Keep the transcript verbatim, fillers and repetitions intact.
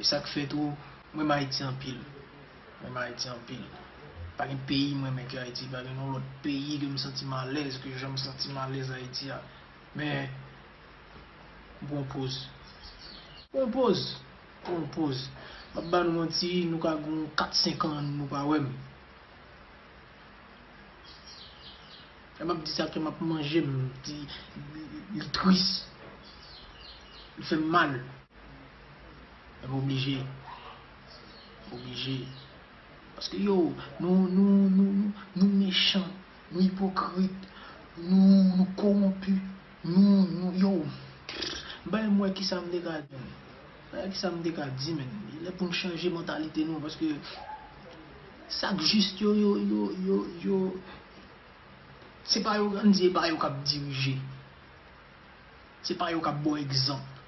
E sa k fè tou, mwen renmen Ayiti anpil. Mwen renmen Ayiti anpil. Pa gen peyi mwen renmen ke Ayiti. Pa gen yon lòt peyi ke m santi m alèz, ke jan m santi m alèz Ayiti a. Men, m pran poz. M pran poz. M pran poz. M ap ba nou manti, nou ka gen kat senk an, nou pa wè m. E m ap di sa ke m ap manje, m di li tris. Li fè m mal. E m oblije. M oblije. Paske yo, nou, nou, nou, nou, nou mechan, nou ipokrit, nou, nou kowonpi, nou, nou, yo. M pa menm wè kisa m te ka di. M pa wè kisa m te ka di, men. Lè pou n chanje mantalite nou, paske sa k jis yo, yo, yo, yo, yo, se pa yo, ann di, se pa yo k ap dirije. Se pa yo k ap ba w egzanp.